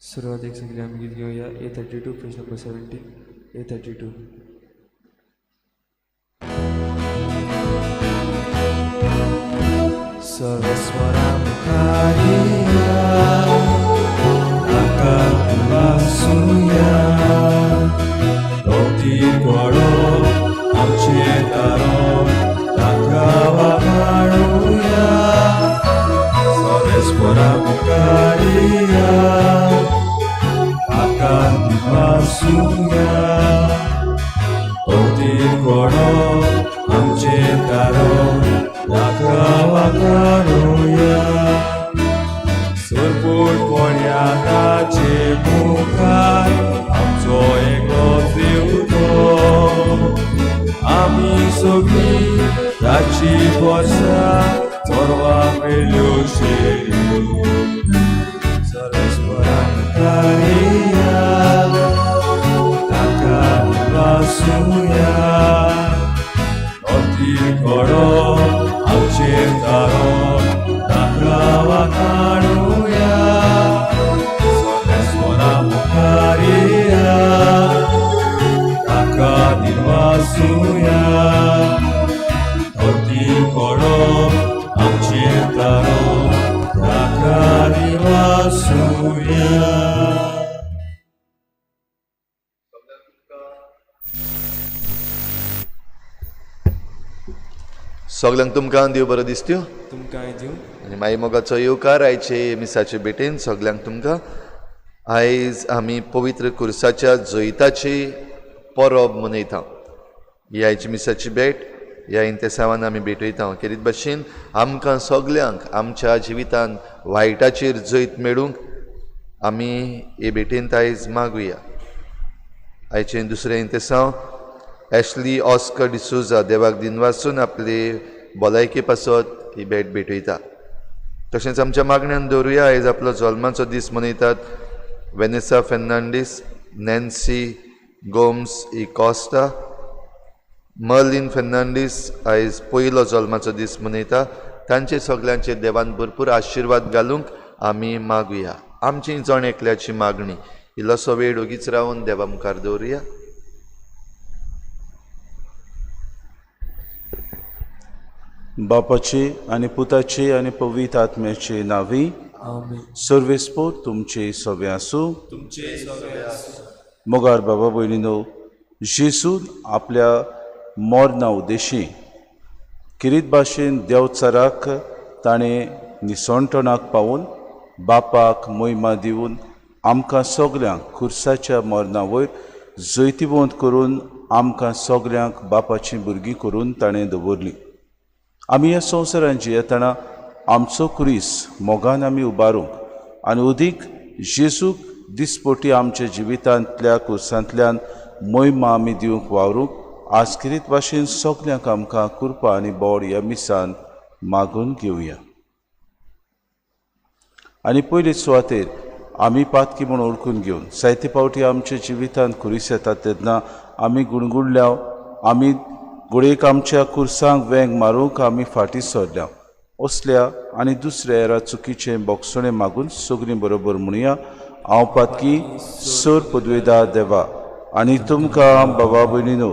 सुरवातेक सगळीं आमी गीत घेवया A 32 page number 17 A 32. सर्वेस्वरा मुखारिया ताका वासुया तोवती कोडो आमचे तारो ताका वाखाणुया सर्वेस्वरा मुखारिया ताका वासुया तोवती कोडो आमचे तारो ताका वाखाणुया सरपूट पड्या ताचे मुखार आमचो एकलो देव तो आमी सगळीं ताची पोरसां चोरवा मेल्यो शेळयो सर्वेस्परा मुखारिया ताका वासुया अती कडो आमचेर तारो ताका वाखाणुया सर्वेस्परा मुखारिया ताका दिनवासुया अती कडो आमचेर तारो ताका दिनवासुया. सगल्यांक तुमकां देव बरो दिसत्यो. तुमकांय दिवं. आनी माई मोगाचो येवकार आयचे मिसाचे भेटेन सगल्यांक तुमकां. आयज आमी पवित्र कुर्साच्या जैताची परब मनयता. ही आयची मिसाची भेट ह्या इंतेसांवान आमी भेटयता. केरीत भाशेन आमकां सगल्यांक आमच्या जिवितान वायटाचेर जैत मेळूंक आमी हे भेटेंत आयज मागुया. आयचें दुसरें इंतेसांव एशली ऑस्कर डिसोजा देवाक दिनवासून आपले भलायके पासत ही भेट भेटयता. तशेंच आमच्या मागण्यान दवरुया आयज आपलो जल्माचो दीस मनयतात वेनेसा फेर्नांडीस, नॅन्सी गोम्स ई कॉस्टा, मर्लीन फेर्नांडीस आयज पयलो जल्माचो दीस मनयता. तांचे सगल्यांचे देवान भरपूर आशिर्वाद घालूंक आमी मागुया. आमची जण एकल्याची मागणी इल्लोसो वेळ ओगीच रावन देवा मुखार दवरुया. बापाचे आनी पुताचे आनी पवित्र आत्म्याचे नांवी. आमेन. सर्वेस्पोर तुमचे सगळे आसूं. मोगार बाबा भयणीनो, जेसून आपल्या मरणा उद्देशी किरीत भाशेन देवचाराक ताणें निसणटणाक पावून बापाक मोहिमा दिवन आमकां सगल्यांक खुर्साच्या मरणा वयर जैतिवंत करून आमकां सगल्यांक बापाचीं भुरगीं करून ताणें दवरलीं. आमी ह्या संवसारांत जियेतना आमचो क्रिस मोगान आमी उबारूंक आनी उदीक जेजूक दिसपटी आमच्या जिवितांतल्या कुर्सांतल्यान मोहिमा आमी दिवंक वावरूंक आज किरीत भाशेन सगल्यांक आमकां कृपा आनी बोड ह्या मिसान मागून घेवया. आनी पयले सुवातेर आमी पातकी म्हूण ओळखून घेवन जायते फावटी आमच्या जिवितांत खुरीस येतात तेन्ना आमी गुणगुणल्या, आमी घडयेक आमच्या कुर्सांक वेंग मारूंक आमी फाटीं सरल्या. असल्या आनी दुसऱ्या हेरा चुकीचें बोगसणें मागून सगळीं बरोबर म्हणुया, हांव पातकी सर पदवेदा देवा आनी तुमकां बाबा भयणीनो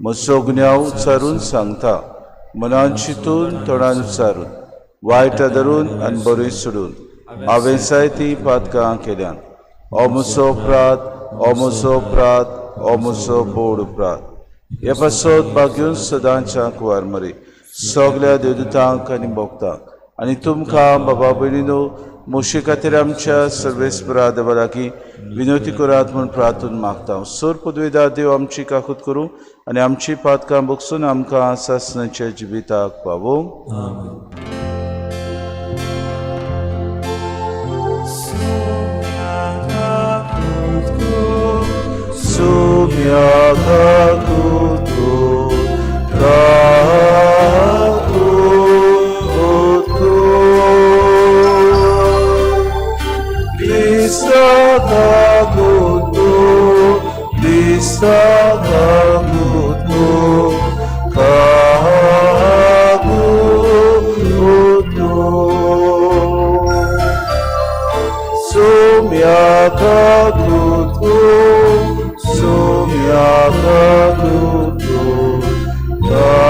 म्हजो गुन्यांव उच्चारून सांगता, मनान चिंतून तोंडान उच्चारून वायट धरून आनी बरें सोडून हांवें जायतीं पातकां केल्यान. हो म्हजो अपराध, हो म्हजो अपराध, हो म्हजो बोड अपराध. हे पासत भाग्यून सदांच्या कुवार मरे सगल्या देवदूतांक आनी भोगतांक आनी तुमकां बाबा भयणीनो मोशी खातीर आमच्या सर्वेस्परा देवा लागीं विनवती करात म्हूण प्रार्थून मागता. सोर पदवेदार देव आमची काकूत करूं आनी आमची पातकां बगसून आमकां सासणाच्या जिविताक पावोवं. सुम्या काकूत Krista kakutu, Krista kakutu, kakutu. Soumya Kakutu, Soumya Kakutu, Kakutu.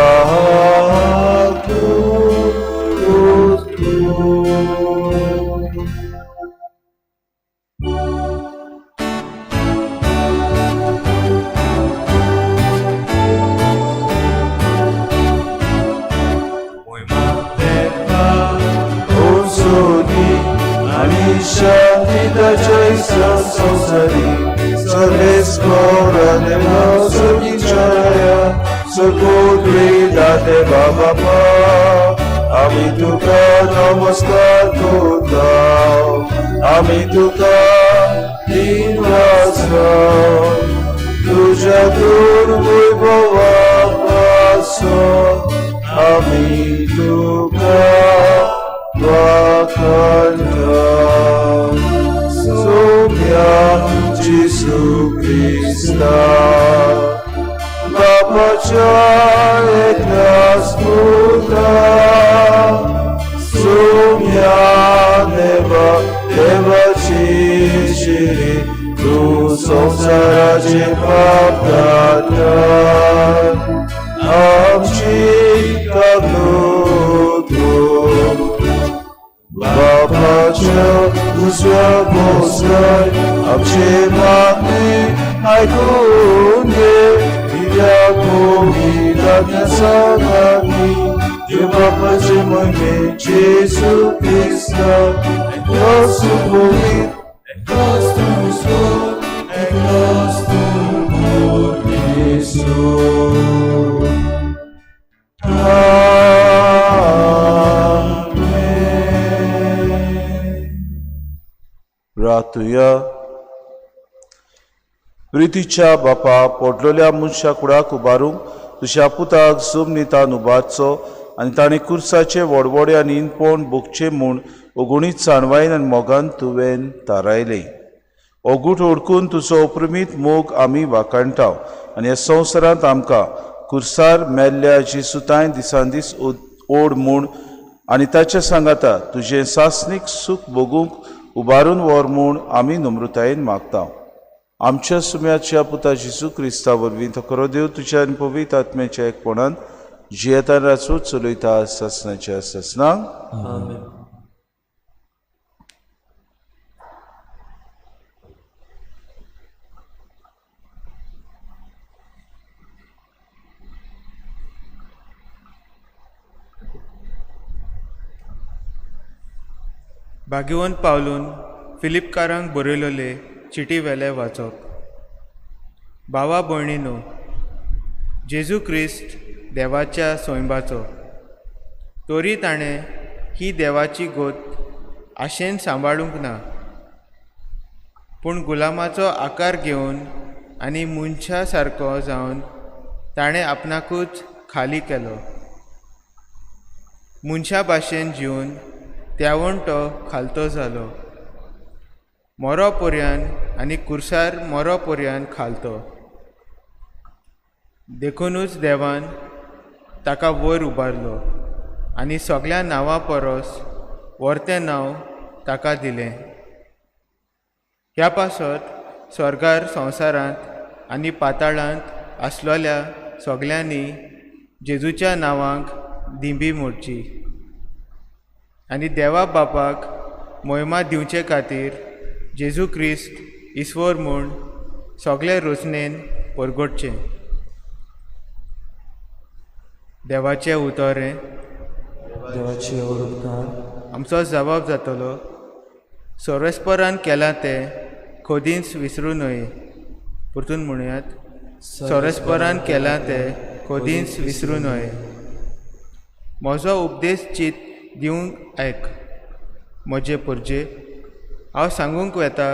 ओसोनी आणि शांतीताच्या संसारी सर्वेस्पोरा देवा सगीच्या सगोद्री देवा बापा आम्ही तुका नमस्कार करता आम्ही तुका दिन वाजता तुझ्या दुर्वैभवापासून आम्ही तुका वाखाणता. सोम्या जेसू क्रिस्ता बापाच्या एकल्याच पुता सोम्या देवा देवाची शिरी तू संसाराचे पाप काडटा आमची काकूट बापाच्या दुसऱ्या बोसकाय आमचे मागणे आयकून घे दिव्या कोविदाच्या सांगाती देव बापाचे महिमे जेसू क्रिस्ता एकलोच पवित्र एकलोच ईश्वर एकलोच परमेश्वर. आमेन. प्रार्थुया. प्रितीच्या बापा, पोडलोल्या मनशा कुडाक उबारूंक तुज्या पुताक जमनीतान उबारचो आनी ताणें कुर्साचे वडवडे आनी इनपोण भोगचें म्हूण ओगुणीत जाणवायेन आनी मोगान तुवें थारायलें. ओगूट ओडकून तुजो अप्रमीत मोग आमी वाखाणटा आनी ह्या संवसारांत आमकां कुर्सार मेल्ल्या जेजुतांय दिसान दीस ओड म्हूण आनी ताच्या सांगाता तुजें सासणीक सूख भोगूंक उबारून व्हर म्हूण आमी नम्रतायेन मागता. आमच्या सुम्याच्या पुता जेजू क्रिस्ता वरवीं तो खरो देव तुज्या आनी पवित्र आत्म्याच्या एकपणान जियेता राचो चलयता सासणाच्या सासणाक. आमेन. भाग्यवंत पावलून फिलिपकारांक बरयलोले चिटी वेले वाचप. भावा भयणीनो, जेजू क्रिस्त देवाच्या सोंयबाचो तरी ताणें ही देवाची गोत आशेन सांबाळूंक ना, पूण गुलामाचो आकार घेवन आनी मनशा सारको जावन ताणें आपणाकूच खाली केलो. मनशा भाशेन जिवन त्यावण तो खालतो जालो, मोरो पर्यान आनी कुर्सार मोरो पर्यान खालतो. देखुनूच देवान ताका वयर उबारलो आनी सगळ्या नांवां परस वर्तें नांव ताका दिलें. ह्या पासत स्वर्गार, संवसारांत आनी पाताळांत आसलोल्या सगळ्यांनी जेजूच्या नांवाक दिंबी मोडची आनी देवा बापाक मोहिमा दिवचे खातीर जेजू क्रिस्त ईश्वर म्हूण सगळे रोचणेन परगटचें. देवाचें उतर हें. देवाचे उपकार. आमचो जबाब जातलो, सर्वेस्परान केलां तें खोदींच विसरूं नये. परतून म्हणयात, सर्वेस्परान केलां तें खोदींच विसरूं नये. म्हजो उपदेश चीत दिवंक आयक म्हजे परजे, हांव सांगूंक वेता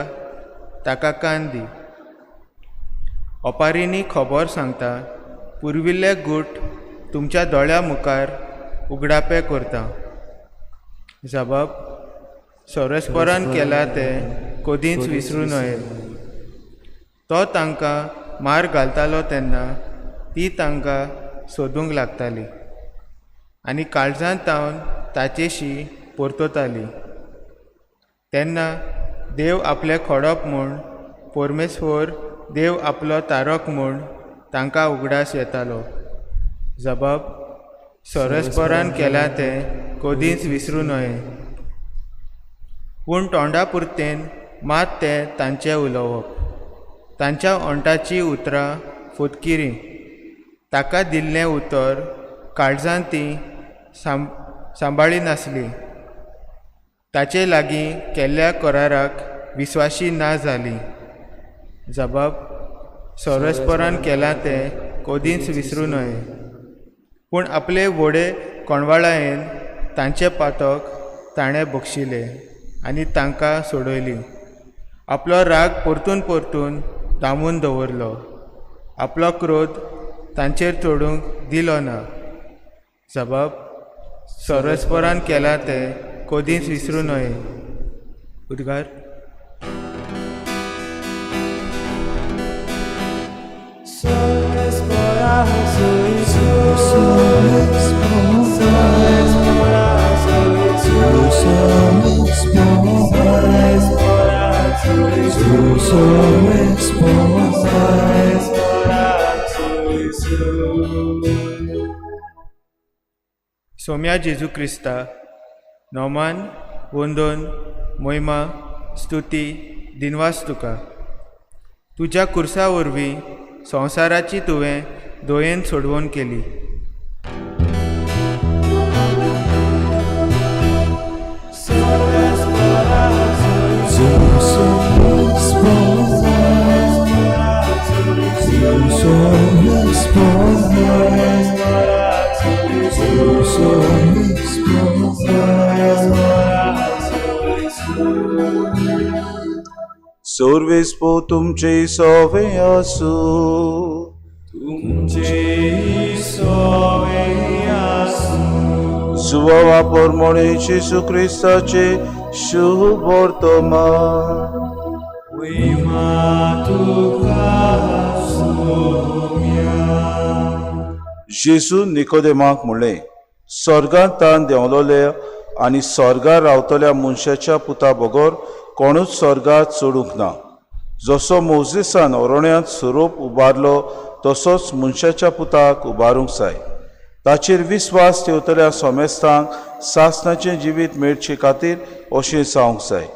ताका कान दी. ओपारींनी खबर सांगता, पुर्विल्ले गूट तुमच्या दोळ्या मुखार उगडापें करता. जबाब, सर्वेस्परान केलां तें कदींच विसरूं नये. तो तांकां मार घालतालो तेन्ना ती तांकां सोदूंक लागताली आनी काळजांत तावन ताचेशी परतताली. तेन्ना देव आपलें खोडप म्हूण, परमेश्वर देव आपलो तारक म्हूण तांकां उगडास येतालो. जबाब सरस्परान केलां तें कदींच विसरूं नये. पूण तोंडा पुरतेन मात तें तांचें उलोवप, तांच्या ओंठाचीं उतरां फुतकिरीं. ताका दिल्लें उतर काळजान तीं सांबाळी नासलीं. ताचे लागीं केल्ल्या कराराक विस्वाशी ना जालीं. जबाब सरस्परान केलां तें कदींच विसरूं नये. पूण आपले व्हडे कोणवाळायेन तांचें पातक ताणें बक्षिलें आनी तांकां सोडयलीं. आपलो राग परतून परतून दामून दवरलो, आपलो क्रोध तांचेर चडूंक दिलो ना. जबाब सरस्परान केलां तें कदींच विसरूं नये. उद्गार. सोम्या जेजू क्रिस्ता नोमान वंदन मोहिमा स्तुती दिनवास तुका. तुज्या कुर्सा वरवीं संवसाराची तुवें दोयेन सोडवण केली. सर्वेस पो तुमचे सोवे आसू. तुमचे सोवे आसूं. जुवावा परमोणे जेजू क्रिस्ताचे शुभ वर्तमान. वैमा तुका सोम्या. जेजू निकोदेमाक म्हणलें, स्वर्गांत तान देंवलोले आनी स्वर्गार रावतल्या मनशाच्या पुता बगर कोणूच स्वर्गात चडूंक ना. जसो मोजेसान ओरोण्यांत सोरोप उबारलो तसोच मनशाच्या पुताक उबारूंक जाय. ताचेर विस्वास ठेवतल्या सोमेस्तांक सासणाचें जिवीत मेळचे खातीर अशें जावंक जाय.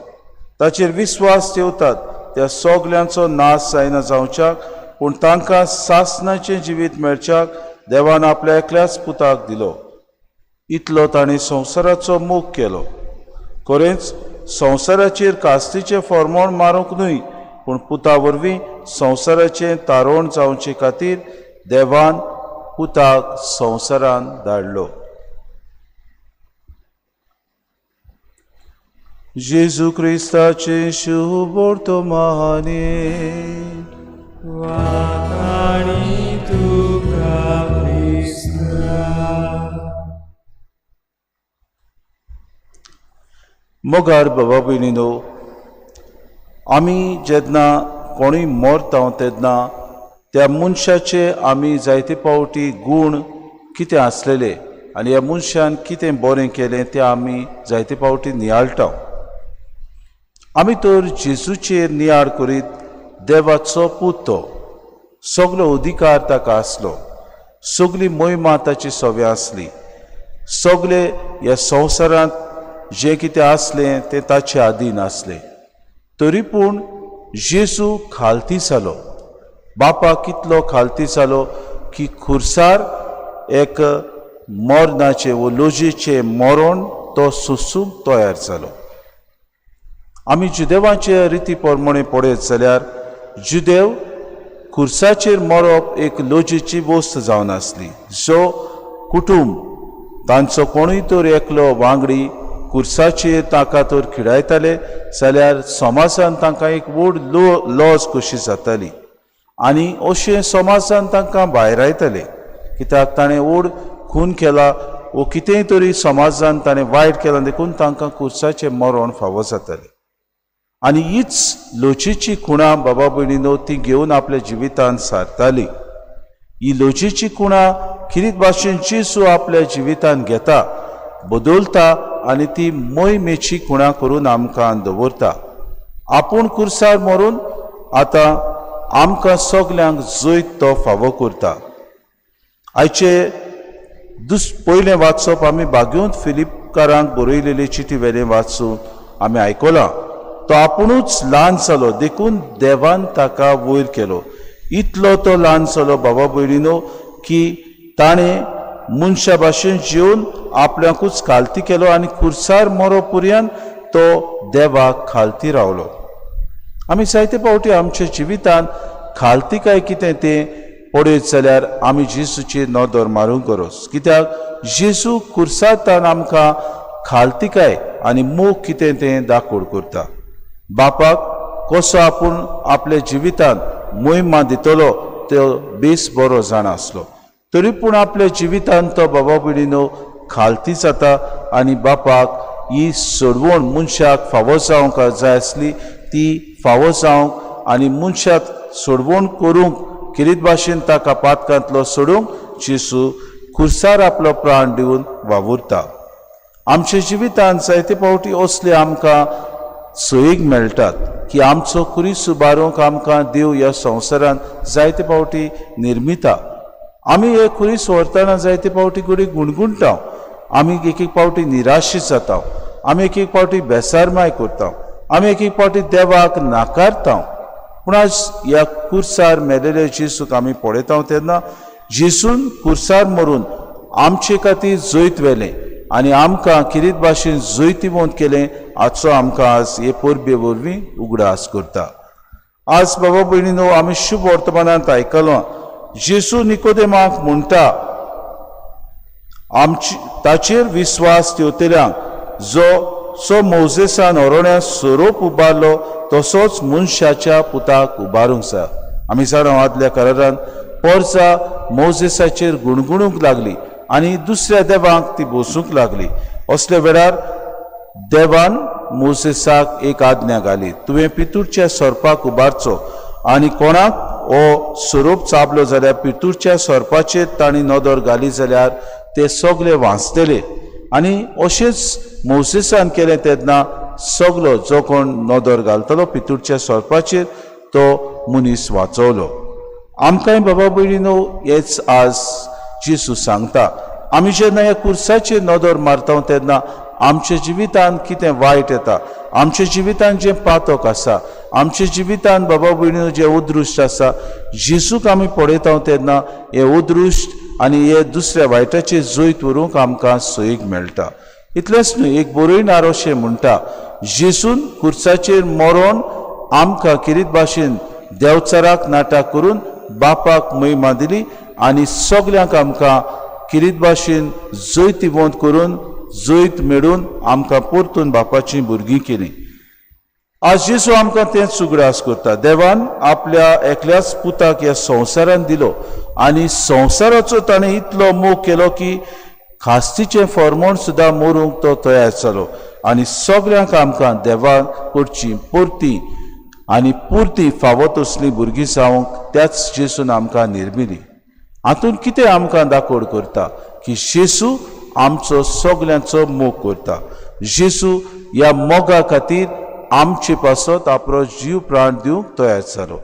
ताचेर विस्वास ठेवतात त्या सगल्यांचो नाश जायना जावच्याक, पूण तांकां सासणाचें जिवीत मेळच्याक देवान आपल्या एकल्याच पुताक दिलो. इतलो ताणें संवसाराचो मोग केलो. खरेंच संवसाराचेर कास्तीचें फॉर्मोण मारूंक न्हय, पूण पुता वरवीं संवसाराचें तारोण जावचे खातीर देवान पुताक संवसारान धाडलो. जेजू क्रिस्ताचें शुभ वर्तमाने. वाखाणी तुका क्रिस्ता. मोगार बाबा भयणीनो, आमी जेन्ना कोणूय मरता तेन्ना त्या मनशाचे आमी जायते फावटी गूण कितें आसलेले आनी ह्या मनशान कितें बरें केलें तें आमी जायते फावटी नियाळटा. आमी तर जेजूचेर नियाळ करीत देवाचो पूत तो, सगलो अधिकार ताका आसलो, सगली मोहिमा ताची सव्या आसली, सगले ह्या संवसारांत जें कितें आसलें तें ताचे आदीन आसलें. तरी पूण जेजू खालती जालो. बापा कितलो खालती जालो की खुर्सार एक मरणाचें वो लोजेचें मरण तो सोसूंक तयार जालो. आमी जुदेवाचे रिती प्रमाणे पळयत जाल्यार जुदेव खुर्साचेर मरप एक लोजेची वस्त जावन आसली. जो कुटूंब तांचो कोणूय तर एकलो वांगडी खुर्साचेर ताका तर खिडायताले जाल्यार समाजान तांकां एक व्हड लॉज कशी जाताली आनी अशें समाजान तांकां भायरायताले, कित्याक ताणें व्हड खून केला वो कितेंय तरी समाजान ताणें वायट केलां देखून तांकां खुर्साचें मरण फावो जातालें. आनी हीच लोचीची खुणां बाबा भयणीनो ती घेवन आपल्या जिवितान सारताली. ही लोचीची खुणां किरीत भाशेन जेजू आपल्या जिवितान घेता, बदलता आनी ती मोहिमेची खुणां करून आमकां दवरता. आपूण कुर्सार मरून आतां आमकां सगल्यांक जैत तो फावो करता. आयचे पयलें वाचप आमी बागेवंत फिलिपकारांक बरयलेले चिटी वेलें वाचून आमी आयकलां. तो आपुणूच ल्हान जालो देखून देवान ताका वयर केलो. इतलो तो ल्हान जालो बाबा भयणीनो की ताणें मनशा भाशेन जेवन आपल्याकूच खालती केलो आनी खुर्सार मरो पुर्यान तो देवाक खालती रावलो. आमी जायते फावटी आमच्या जिवितांत खालती काय कितें तें पळयत जाल्यार आमी जेजूचेर नदर मारूंक गरज, कित्याक जेजू खुर्सांतल्यान आमकां खालतिकाय आनी मोग कितें तें दाखोड करता. बापाक कसो आपूण आपल्या जिवितांत मोहिमा दितलो तो बेस बरो जाणा आसलो, तरी पूण आपल्या जिवितांत तो बाबा भयणीनो खालती जाता आनी बापाक ही सोडवण मनशाक फावो जावंक जाय आसली ती फावो जावंक आनी मनशाक सोडवण करूंक किरीत भाशेन ताका पातकांतलो सोडूंक जेजू खुर्सार आपलो प्राण दिवन वावुरता. आमच्या जिवितांत जायते फावटी असले आमकां सोयीक मेळटात की आमचो खुरीस उबारूंक आमकां देव ह्या संवसारांत जायते फावटी निर्मिता. आमी हे खुरीस व्हरतना जायते फावटी घडये गुणगुणटा, आमी एक एक फावटी निराशीत जाता, आमी एक एक फावटी बेसारमाय करता, आमी एक एक फावटी देवाक नाकारता. पूण आज ह्या कुर्सार मेलेल्या जेजूक आमी पळयता तेन्ना जेजून कुर्सार मरून आमचे खातीर जैत व्हेलें आनी आमकां किरीत भाशेन जैतिवंत केलें हाचो आमकां आज हे परबे वरवीं उगडास करता. आज बाबा भयणीनो आमी शुभ वर्तमानांत आयकलो जेजू निकोदेमाक म्हणटा आमची ताचेर विस्वास ठेवतल्यांक जो सो मोजेसान ओरोण्या सोरोप उबारलो तसोच मनशाच्या पुताक उबारूंक जाय. आमी जाणा आदल्या करारान पोरसा मोजेसाचेर गुणगुणूंक लागली आनी दुसऱ्या देवांक ती बसूंक लागली. असल्या वेळार देवान मोजेसाक एक आज्ञा घाली, तुवें पितूरच्या सोरपाक उबारचो आनी कोणाक हो सोरोप चाबलो जाल्यार पितूरच्या सोरपाचेर तांणी नदर घाली जाल्यार ते सगळे वाचतले. आनी अशेंच मोजेसान केलें तेन्ना सगलो जो कोण नदर घालतलो पितूरच्या सोरपाचेर तो मनीस वाचवलो. आमकांय बाबा भयणीनो हेच आज जेजू सांगता. आमी जेन्ना ह्या कुर्साचेर नदर मारता तेन्ना आमच्या जिवितांत कितें वायट येता, आमच्या जिवितांत जें पातक आसा, आमच्या जिवितांत बाबा भयणीनो जें उदृश्ट आसा, जेजूक आमी पळयता तेन्ना हें उदृश्ट आनी हे दुसऱ्या वायटाचेर जैत व्हरूंक आमकां सोयीक मेळटा. इतलेंच न्हय, एक बरयणार अशें म्हणटा, जेजून कुर्साचेर मरोन आमकां किरीत भाशेन देंवचाराक नाटक करून बापाक महिमा दिली आनी सगल्यांक आमकां किरीत भाशेन जैतिवंत करून जैत मेळून आमकां परतून बापाचीं भुरगीं केलीं. आज जेजू आमकां तेंच उगडास करता. देवान आपल्या एकल्याच पुताक ह्या संवसारान दिलो आनी संवसाराचो ताणें इतलो मोग केलो की खास्तीचें फॉर्मोण सुद्दां मरूंक तो तयार जालो आनी सगल्यांक आमकां देवान करची परती आनी पुरती फावो तसलीं भुरगीं जावंक त्याच जेजून आमकां निर्मिली. हातूंत कितें आमकां दाखोड करता की जेजू आमचो सगल्यांचो मोग करता. जेजू ह्या मोगा खातीर आमचे पासत आपलो जीव प्राण दिवंक तयार जालो.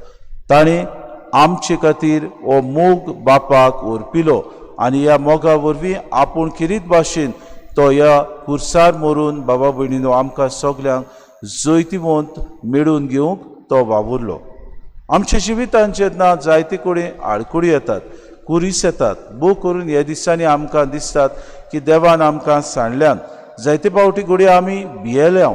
ताणें आमचे खातीर हो मोग बापाक ओरपिलो आनी ह्या मोगा वरवीं आपूण किरीत भाशेन तो ह्या कुर्सार मरून बाबा भयणीनो आमकां सगल्यांक जैतिवंत मेळून घेवंक तो वावुरलो. आमच्या जिवितांत जेन्ना जायते कडेन आडखळी येतात, कुरीस येतात, भोव करून ह्या दिसांनी आमकां दिसतात की देवान आमकां सांडल्यान. जायते फावटी घडये आमी भियेल्या,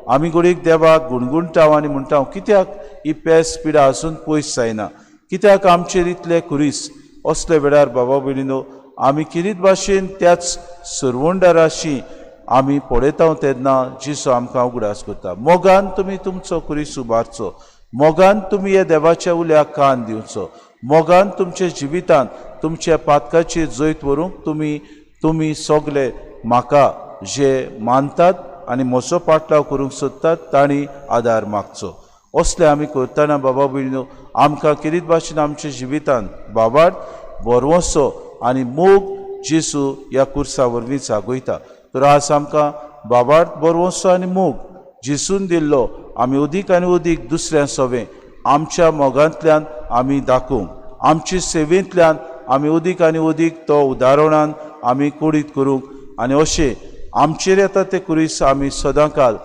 आमी घडयेक देवाक गुणगुणटा आनी म्हणटा कित्याक ही पेस पिडा आसून पयस जायना, कित्याक आमचेर इतले कुरीस. असले वेळार बाबा भयणीनो आमी किरीत भाशेन त्याच सरवंडाराशी आमी पळयता तेन्ना जेजू आमकां उगडास करता, मोगान तुमी तुमचो कुरीस उबारचो, मोगान तुमी ह्या देवाच्या उल्याक कान दिवचो, मोगान तुमच्या जिवितांत तुमच्या पातकाचेर जैत व्हरूंक तुमी सगले म्हाका जे मानतात आनी म्हजो पाटलाव करूंक सोदतात तांणी आदार मागचो. असले आमी करतना बाबा भयणीनो आमकां किरीत भाशेन आमच्या जिवितांत बाबाट बरवसो आनी मोग जेजू ह्या कुर्सा वरवीं जागयता. तर आज आमकां बाबाट बरवसो आनी मोग जेजून दिल्लो आमी अदीक आनी अदीक दुसऱ्यां सोवें आमच्या मोगांतल्यान आमी दाखोवंक, आमचे सेवेंतल्यान आमी अदीक आनी अदीक तो उदाहरणान आमी कोडीत करूंक आनी अशें आमचेर येता ते कुरीस आमी सदांकाल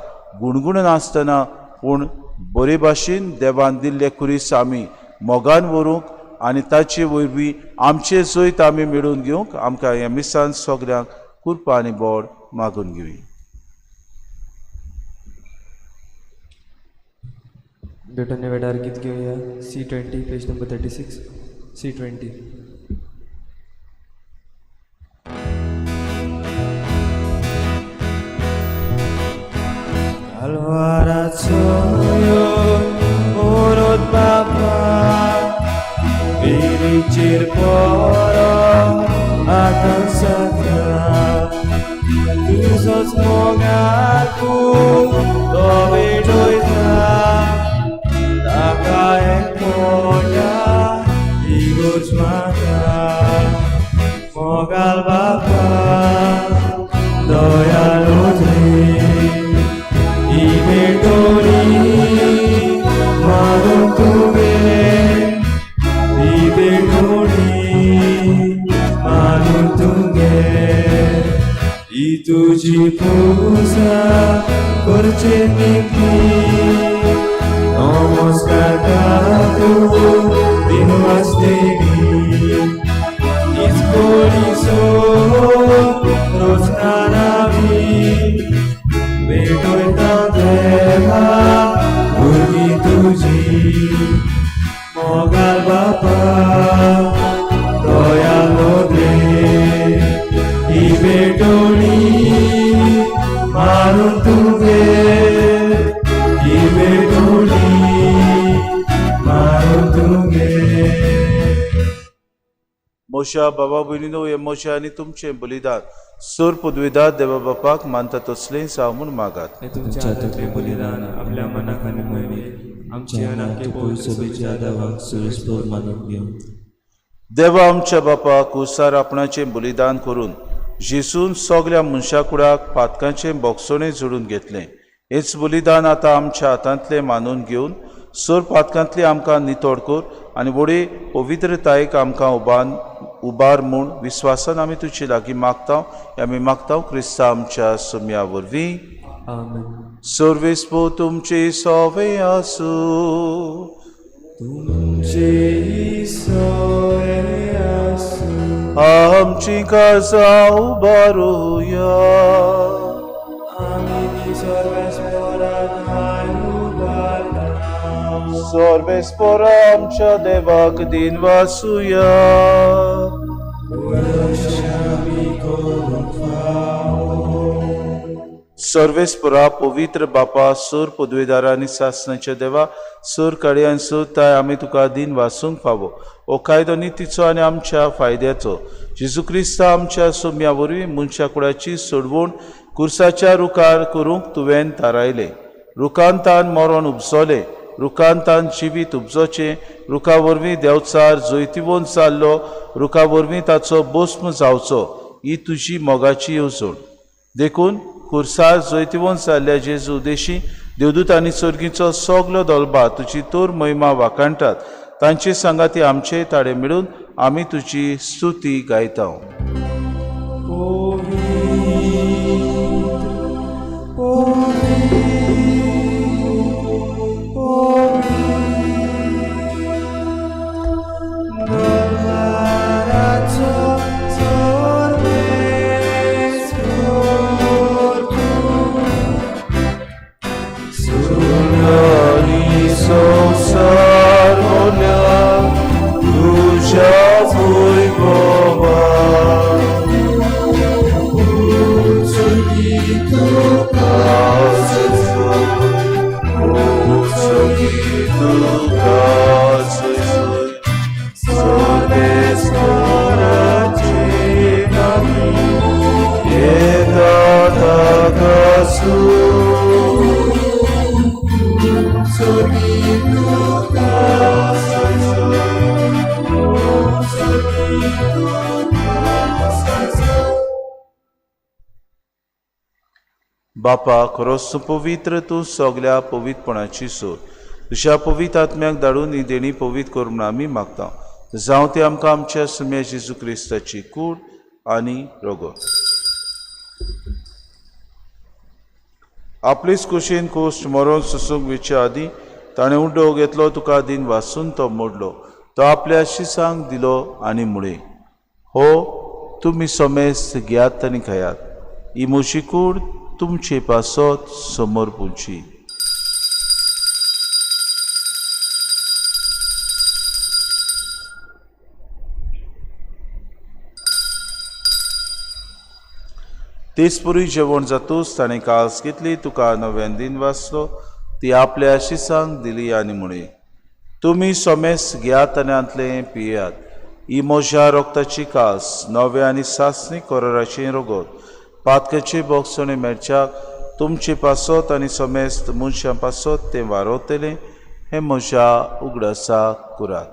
गुणगुणनासतना पूण बरे भाशेन देवान दिल्ले कुरीस आमी मोगान व्हरूंक आनी ताचे वरवीं आमचे जैत आमी मेळोवन घेवंक आमकां ह्या मिसान सगल्यांक कृपा आनी बोड मागून घेवया. भेटोने वेळार गीत घेवया C20 page number 36 C20. कालवाराचो मोरोत बापा वेलीचेर पोरो आतां जाता तुजोच मोगार तूं तो भेटयता ताका एकवटा इगोर्ज माता मोगाल बापा दयाळू ही भेटोणी मागून तुवें ही भेटोणी मागून तुगे ही तुजी पुजा करचे निमती नमस्कार तूं दिनवास देवी हीच कोणीसो रोजनारावी भेटयता देवा भुरगीं तुजी मोगाल बापा दयालो दे ही भेटोणी मारून तुगे ही भेटोणी मारून तुगे. मोशा बाबा भयणीनो हे मोशा आनी तुमचें बलिदान सोर पदवीदार देवा बापाक मानता तसलें जावं म्हूण मागात. हे तुमच्या हातांतलें बलिदान आपल्या मनाक आनी मोहिमेक आमचे अनाके पवित्र सभेच्या आदावाक सुरेस्पर मानून घेवं. देवा आमच्या बापा कुसार आपणाचें बलिदान करून जेसून सगल्या मनशा कुडाक पातकांचें बोगसणें जोडून घेतलें. हेच बलिदान आतां आमच्या हातांतलें मानून घेवन सोर पातकांतलें आमकां नितळ कर आनी व्हडे पवित्रतायेक आमकां उबार म्हूण विस्वासान आमी तुजे लागीं मागता. आमी मागता क्रिस्ता आमच्या सुम्या वरवीं. आमेन. सर्वेस्पो तुमचे सोवे आसूं. तुमचे सोवे आसूं. आमची काळजां उबारुया. आमी सर्वेस्पराक हाय उबारता. सर्वेस्परा आमच्या देवाक दिन वासुया. सर्वेस्परा पवित्र बापा सूर पदवेदारा आनी सासणाच्या देवा सूर काडे आनी सूर ताय आमी तुका दिन वासूंक फावो. हो कायदो नितीचो आनी आमच्या फायद्याचो जेजू क्रिस्ता आमच्या सोम्या वरवीं मनशा कुडाची सोडवण कुर्साच्या रुखार करूंक तुवें थारायलें. रुखान तान मरण उपजलें, रुखान तान जिवीत उपजोचें, रुखा वरवीं देंवचार जैतिवंत जाल्लो, रुखा वरवीं ताचो भस्म जावचो ही तुजी मोगाची येवजण. देखून कुर्सार जैतिवंत जाल्ल्या जेजू देशी देवदूत आनी सर्गीचो सगलो दलबा तुजी तोर महिमा वाखाणटात. तांचे सांगाती आमचे ताडे मेळून आमी तुजी स्तुती गायता. बापा, खरोच तूं पवित्र, तूं सगल्या पवित्रपणाची सोद. तुज्या पवित्र आत्म्याक धाडून ही देणी पवित्र कर म्हूण आमी मागता. जावं ती आमकां आमच्या सुम्या जेजू क्रिस्ताची कूड आनी रगत. आपलीच कुशीन कोश्ट मरोन सोसूंक वेचे आदीं ताणें उडो घेतलो, तुका दिन वासून तो मोडलो, तो आपल्या शिसांक दिलो आनी म्हळें, हो तुमी समेस्त घेयात आनी खायात, ही म्हजी कूड तुमचे पासत समर्पूची. तेचपरी जेवण जातूच ताणें कास घेतली, तुका नव्यान दिन वाचलो, ती आपल्या शिसांक दिली आनी म्हळें, तुमी समेस्त घेयात आनी हांतलें पियात, ही म्हज्या रोगताची कास, नव्या आनी सासणी कराराचें रगत, पातकाचे बोगसणे मेळच्याक तुमचे पासत आनी समेस्त मनशां पासत तें वारवतलें, हें म्हज्या उगडासाक करात.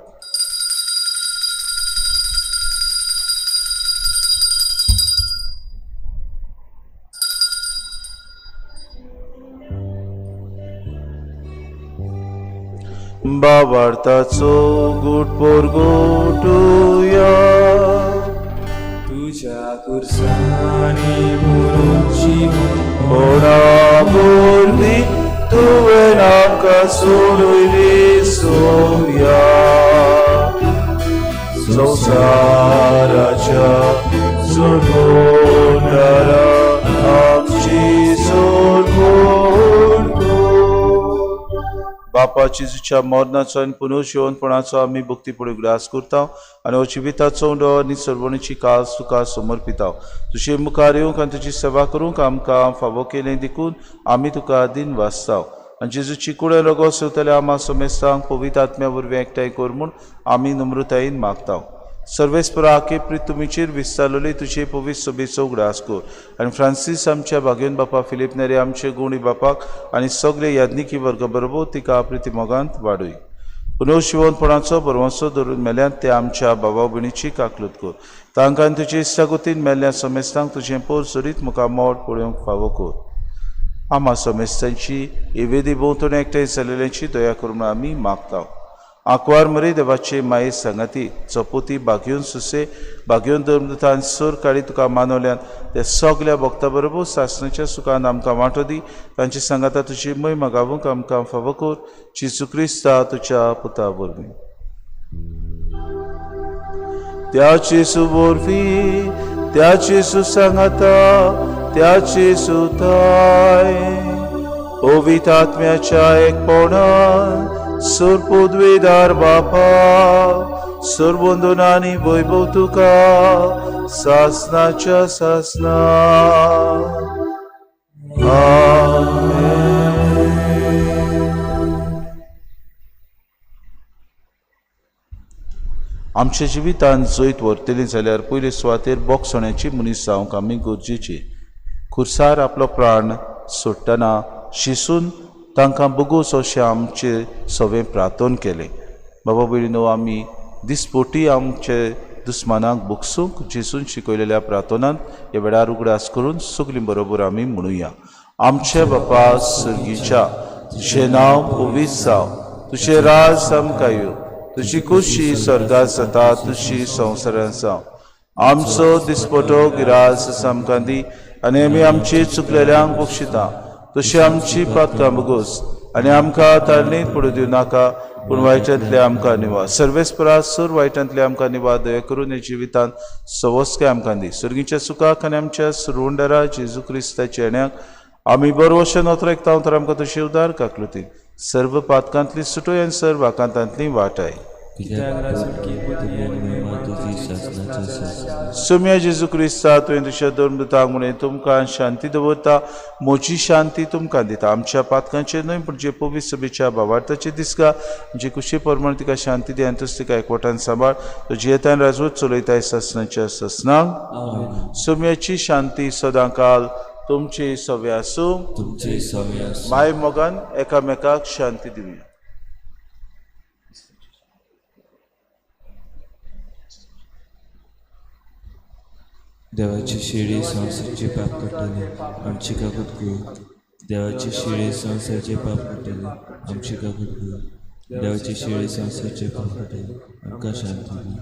बाबार्थाचो गुट पोरगोटुया, तुझ्या कुर्सानी मुरुची कोणा वरवीं तुवें आमकां सोडयली सोम्या, संवसाराच्या सोडवणारा आमची सोडवण कर. बापा, जेजूच्या मरणाचो आनी पुनर्जिवनपणाचो आमी भक्तीपूर्ण उगडास करता आनी हो जिविताचो उंडो आनी सर्वणीची कास तुका समर्पिता. तुजे मुखार येवंक आनी तुजी सेवा करूंक आमकां फावो केलें देखून आमी तुका दिन वाचता. आनी जेजूची कुडे रगत सेवतल्या आमा समेस्तांक पवित्र आत्म्या वरवीं एकठांय कर म्हूण आमी नम्रतायेन मागता. सर्वेस्परा आके प्रितुमीचेर विस्तारलेली तुजे पवित्र सभेचो उगडास कर आनी फ्रांसीस आमच्या भाग्योन बापा, फिलीप नेरी आमचे गुणी बापाक आनी सगळे याज्ञिकी वर्ग बरोबर तिका प्रितीमोगांत वाडय. पुनर्जिवनपणाचो बरवंसो धरून मेल्यात ते आमच्या भावा भयणीची काकलूत कर. तांकां आनी तुजे इश्टागतीन मेल्ल्या समेस्तांक तुजें पोर सोरीत मुखार मोड पळोवंक फावो कर. आमा समेस्तांची एवेदी भोंवतणी एकठांय जाल्ल्याची दया करून आमी मागता. आंकवार मरे देवाचे माये सांगाती चपोती बागयोन सुसे बागयोन धर्मदूतान आनी सोर काळी तुका मानवल्यान त्या सगल्या भक्ता बरोबर सासणाच्या सुखान आमकां वांटो दी. तांचे सांगाता तुजी महिमा गावूंक आमकां फावो कर. जेजू क्रिस्ता तुज्या पुता वरवीं. त्या जेजू वरवीं, त्या जेजू सांगाता, त्या जेजू ताय पवित्र आत्म्याच्या एकपणान सुरपुद्वेदार बापा, सुरबंधनानी वैभव तुका सासनाच्या सासना. आमेन. आमच्या जिवितांत जैत व्हरतली जाल्यार पयले सुवातेर बोगसण्याची मनीस जावंक आमी गरजेची. खुर्सार आपलो प्राण सोडटना शिसून तांकां बगोस अशें आमचें सगळें प्रार्थन केलें. बाबा भयणीनो, आमी दिसपोटी आमचे दुस्मानाक बगसूंक जेजून शिकयलेल्या प्रार्थनांत ह्या वेळार उगडास करून सगळीं बरोबर आमी म्हणुया. आमचे बापा सर्गीच्या, तुजें नांव पवित्र जावं, तुजें राज आमकां येवं, तुजी खुशी स्वर्गात जाता तुजी संवसारांत जावं. आमचो दिसपटो गिरास आमकां दी आनी आमी आमची चुकलेल्यांक बक्षिता तशी आमची पातकां बगोस आनी आमकां ताळणीत पडूं दिवं नाका, पूण वायटांतले आमकां निवा. सर्वेस्परा सूर वायटांतले आमकां निवा. दया करून ह्या जिवितांत सवस्काय आमकां दी. सर्गीच्या सुखाक आनी आमच्या सुरवंडरा जेजू क्रिस्ताच्या येण्याक आमी बरो अशें नोत्र एकता तर आमकां तुजे उदार काकलुती सर्व पातकांतली सुटोय आनी सर्व आकांतांतली वाटाय. सुम्या जेजू क्रिस्ता, तुवें तुज्या धर्मदूतांक म्हणें, तुमकां शांती दवरता, म्हजी शांती तुमकां दिता. आमच्या पातकांचेर न्हय पूण जे पवित्र सभेच्या भावार्थाचे दिसका जे कुशी प्रमाण तिका शांती दी आनी तुज तिका एकवटान सांबाळ. तो जियेतान राजवट चलयताय सासणाच्या सासणाक. सुम्याची शांती सदांकाल तुमची सवे आसूं. तुमचे सवे आसूं. माय मोगान एकामेकाक शांती दिवया. देवाची शिडी संवसारचे पाप काडटली आमची काकूत कर. देवाची शिडी संवसारचे पाप काडटली आमची काकूत कर. देवाची शिडी संवसारचे पाप काडटली आमकां शांती दी.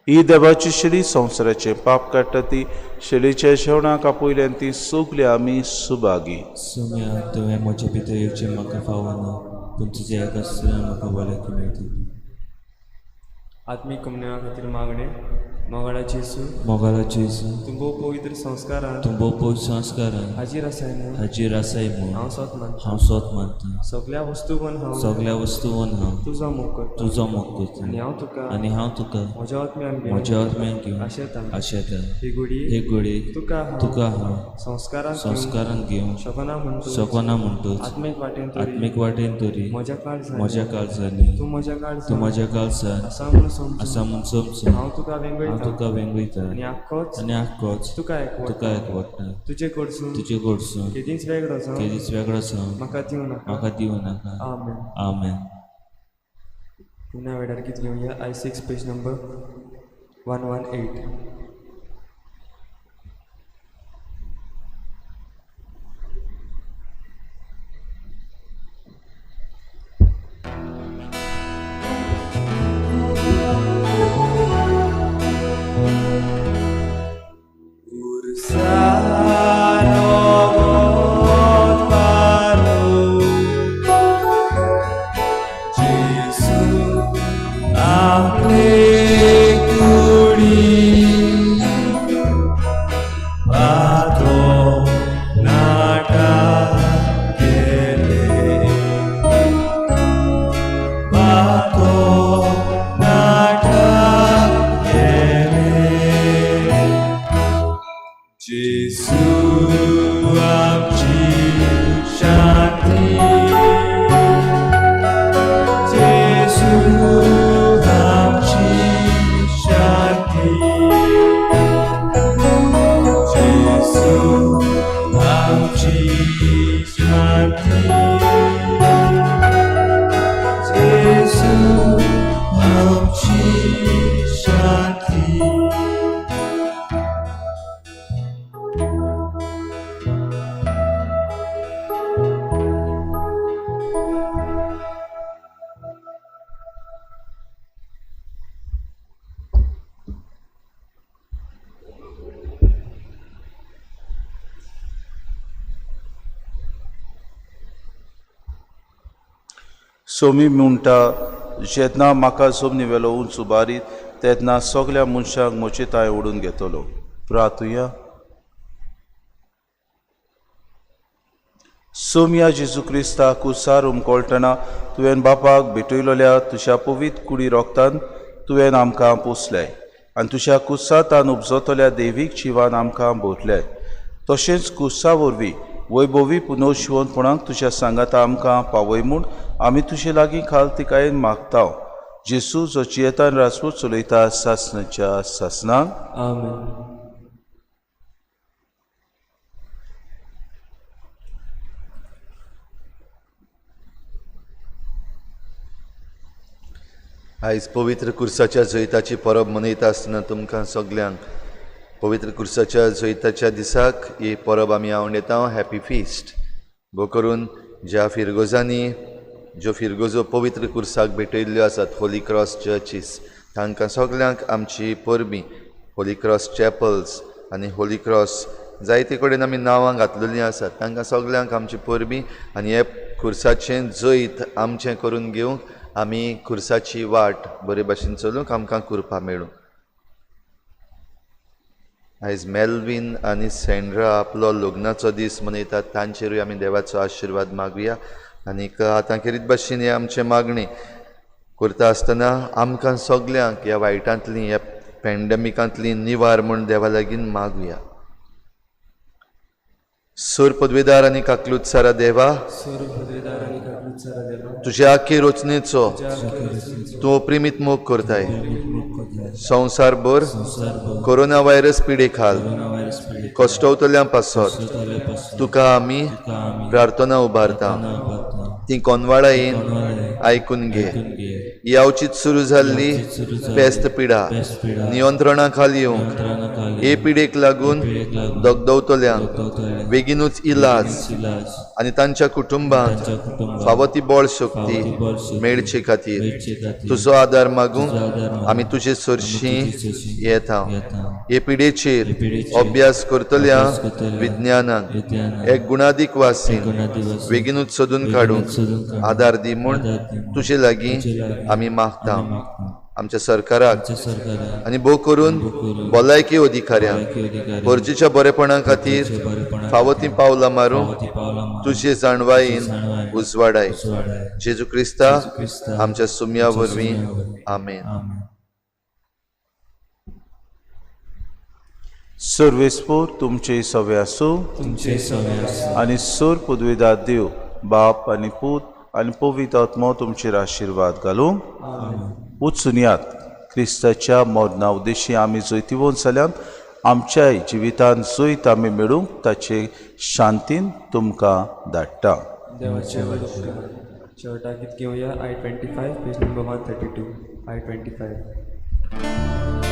ही देवाची शिडी संवसाराचें पाप काडटा ती शिडीच्या जेवणाक आपयल्यान ती सगळी आमी सुभागी. सोम्या, तुवें म्हज्या भितर येवचें म्हाका फावना, पूण तुज्या एका सुरान म्हाका भलायकी मेळटली. आत्मीक कुमनेवा खातीर मागणें. मोगाळा जेजू, मोगाळा जेजू, तूं भोव पवित्र संस्कारान, तूं भोव पवित्र संस्कारान हाजीर आसाय म्हूण, हाजीर आसाय म्हूण हांव सोत मानता, हांव सोत मानता. सगळ्या वस्तूवन हांव, सगळ्या वस्तूवन हांव तुजो मोग करता, तुजो मोग करता. आनी हांव तुका, आनी हांव तुका म्हज्या आत्म्यान घेवन, म्हज्या आत्म्यान घेवन आशेता. आशेता. ही गुडी, हे गुडी तुका हांव, तुका हांव संस्कारान संस्कारान घेवन शकना म्हणटूच, शकना म्हणटूच, आत्मीक वाटेन तरी, आत्मीक वाटेन तरी म्हज्या काळजान, म्हज्या काळजांनी तूं म्हज्या काळजान, तूं म्हज्या काळजान आसा म्हूण समजून, आसा म्हूण समजून, हांव तुका वेंगयता, हांव तुका वेंगयता. आनी आख्खोच, आनी आख्खोच तुका एकवटता, तुका एकवटता. तुजे कडसून, तुजे कडसून केदींच वेगळो जावं, केदींच वेगळो जावं म्हाका दिवं नाका, म्हाका दिवं नाका. आमेन. आमेन. पुन्हा वेळार गीत घेवया. I6 page number 118. Somi म्हणटा, जेन्ना म्हाका जमनी वेलो उंच उबारीत तेन्ना सगळ्या मनशांक म्हजे तांय ओडून घेतलो. प्रार्थुया. सोमया जेजू क्रिस्ता कुसार उमकोळटना तुवें बापाक भेटयलोल्या तुज्या पवित्र कुडी रोगतान तुवें आमकां पोसलें आनी तुज्या कुसातान उपजतल्या देवीक जिवान आमकां भरलें. तशेंच कुसा वरवीं वैभवी पुनर्जिवनपणाक तुज्या सांगाता आमकां पावय म्हूण आमी तुजे लागीं खालतिकायेन मागता. जेजू जो जियेतान राजपूत चलयता सासनाच्या सासनाक. आमेन. आयज पवित्र कुर्साच्या जैताची परब मनयता आसतना तुमकां सगल्यांक पवित्र कुर्साच्या जैताच्या दिसाक ही परब आमी आवडटा. हॅपी फिस्ट भो करून ज्या फिरगोजांनी ज्यो फिरगोजो पवित्र कुर्साक भेटयल्ल्यो आसात होली क्रॉस चर्चीस तांकां सगल्यांक आमची परबीं. होली क्रॉस चॅपल्स आनी होली क्रॉस जायते कडेन आमी नांवां घातलेलीं आसात तांकां सगल्यांक आमची परबीं. आनी हे कुर्साचें जैत आमचें करून घेवंक आमी कुर्साची वाट बरे भाशेन चलूंक आमकां कृपा मेळूं. आयज मेल्वीन आनी सेंड्रा आपलो लग्नाचो दीस मनयतात तांचेरूय आमी देवाचो आशिर्वाद मागुया. आनीक आतां खेरीत भाशेन हें आमचें मागणें करता आसतना आमकां सगल्यांक ह्या वायटांतली ह्या पॅन्डेमिकांतली निवार म्हूण देवा लागीं मागुया. सोर पदवेदार आनी काकलुत सारा देवा, तुज्या आखे रचनेचो तूं अप्रिमीत मोग करताय. संवसारभर कोरोना व्हायरस पिडे खाल कश्टवतल्या पासत तुका आमी प्रार्थना उबारता. ती कोनवाळा येवन आयकून घे. आयकून घे. ही अवचीत सुरू जाल्ली अवचीत सुरू जाल्ली पेस्त पिडा पेस्त पिडा नियंत्रणा खाली येवंक, नियंत्रणा खाली हे पिडेक लागून हे पिडेक लागून दगदवतल्यांक दगदवतल्यांक बेगीनूच इलाज इलाज आनी तांच्या कुटुंबांक तांच्या कुटुंबाक फावो ती बळ शक्ती फावो ती बळ शक्ती मेळचे खातीर मेळचे खातीर तुजो आदार मागूंक तुजो आदार मागूंक आमी तुजे सरशी आमी तुजे सरशीं येता. येता. हे पिडेचेर हे पिडेचेर अभ्यास करतल्या अभ्यास करतल्या विज्ञानाक विज्ञानाक एक गुणादीक वासीन एक गुणादीक वासीन बेगीनूच सोदून बेगीनूच काडूंक सोदून काडूंक आदार दी म्हूण आदार दी म्हूण तुजे लागीं तुजे लागीं आमी मागता. आमी मागता. आमच्या सरकाराक आमच्या सरकाराक आनी भोव करून भोव करून भलायकी अधिकाऱ्यांक भलायकी अधिकाऱ्यांक गरजेच्या बरेपणा खातीर गरजेच्या बरेपणा फावो तीं पावलां मारूंक फावो तीं पावलां मारूंक तुजे जाणवायेन तुजे जाणवायेन उजवाडाय. उजवाडाय. जेजू क्रिस्ता जेजू क्रिस्ता आमच्या सुम्या वरवीं. सुम्या वरवीं. आमेन. आमेन. सर्वेस्पोर तुमचे सवे आसूं तुमचे सवे आसूं. आनी सोर पुदविदार देव बाप आनी पूत आनी पवित्र आत्मो तुमचेर आशिर्वाद घालूं. वचून क्रिस्ताच्या मरणा उद्देशी आमी जैतिवंत जाल्यान आमच्याय जिवितान जैत आमी मेळूंक ताचे शांतीन तुमकां धाडटा. देवाचे उपकार. शेवटाक गीत घेवया I 25 page number 132 I 25.